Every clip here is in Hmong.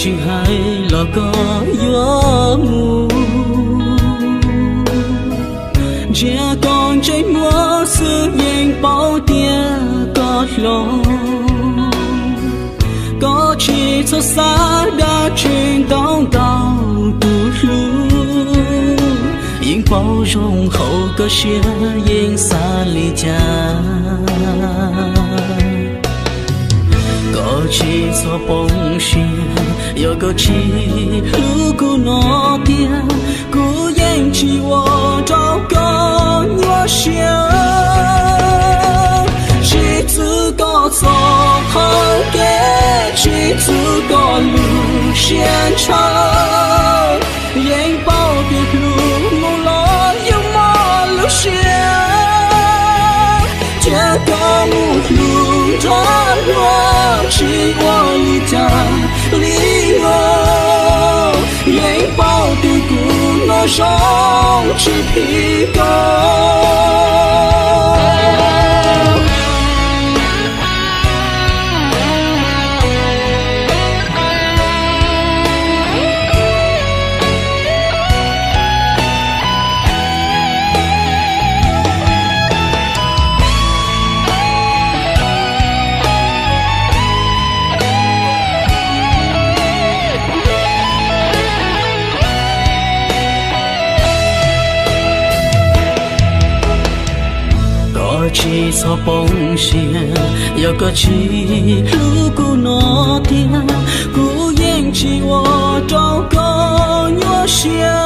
Tsis hais los koj yuav mus, ntsia koj ntsej muag xwb yeej paub tias koj hlob. Koj tsis txhob xav dab tsi ntau ntau tus hlub, yeej paub zoo hauv koj siab yeej xav li cas. Koj tsis txhob poob siab yog koj tsis hlub kuv no tiag, kuv yeej tsis ua rau koj nyuaj siab. Tsis txwv koj txoj hau kev, tsis txwv koj lub siab ntshaw, yeej paub tias hlub mus los yuav mob lub siab. Cia koj mus hlub nrog luag tsis ua li cas li os, yeej paub tias kuv no zoo tsis phim koj. Koj tsis txhob poob siab yog koj tsis hlub kuv no tiag, kuv yeej tsis ua rau koj nyuaj siab.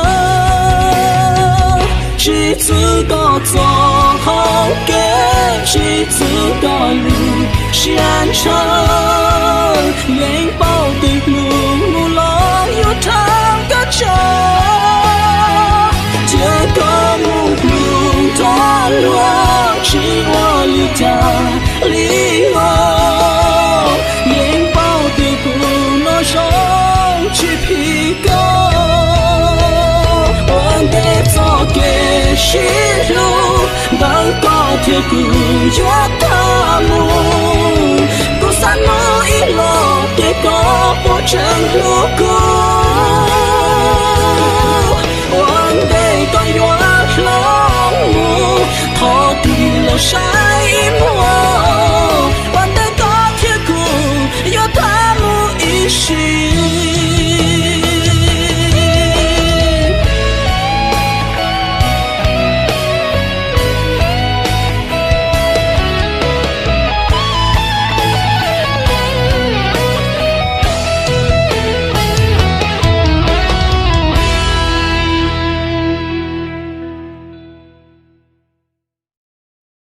Tsis txwv koj txoj hau kev, tsis txwv koj lub siab ntshaw, yeej paub tias hlub mus los yuav rhab koj tso. Cia koj mus hlub nrog luag tsis ua li cas li os, yeej paub tias kuv no zoo tsis phim koj. Ua ntej txoj kev sib hlub ntawm koj thiab kuv yuav tag mus, kuv xav hnov ib los tias koj puas tseem hlub kuv. Ua ntej koj yuav hloov mus, thov tig los saib ib muag, ua ntej koj thiab kuv yuav tag mus ib sim.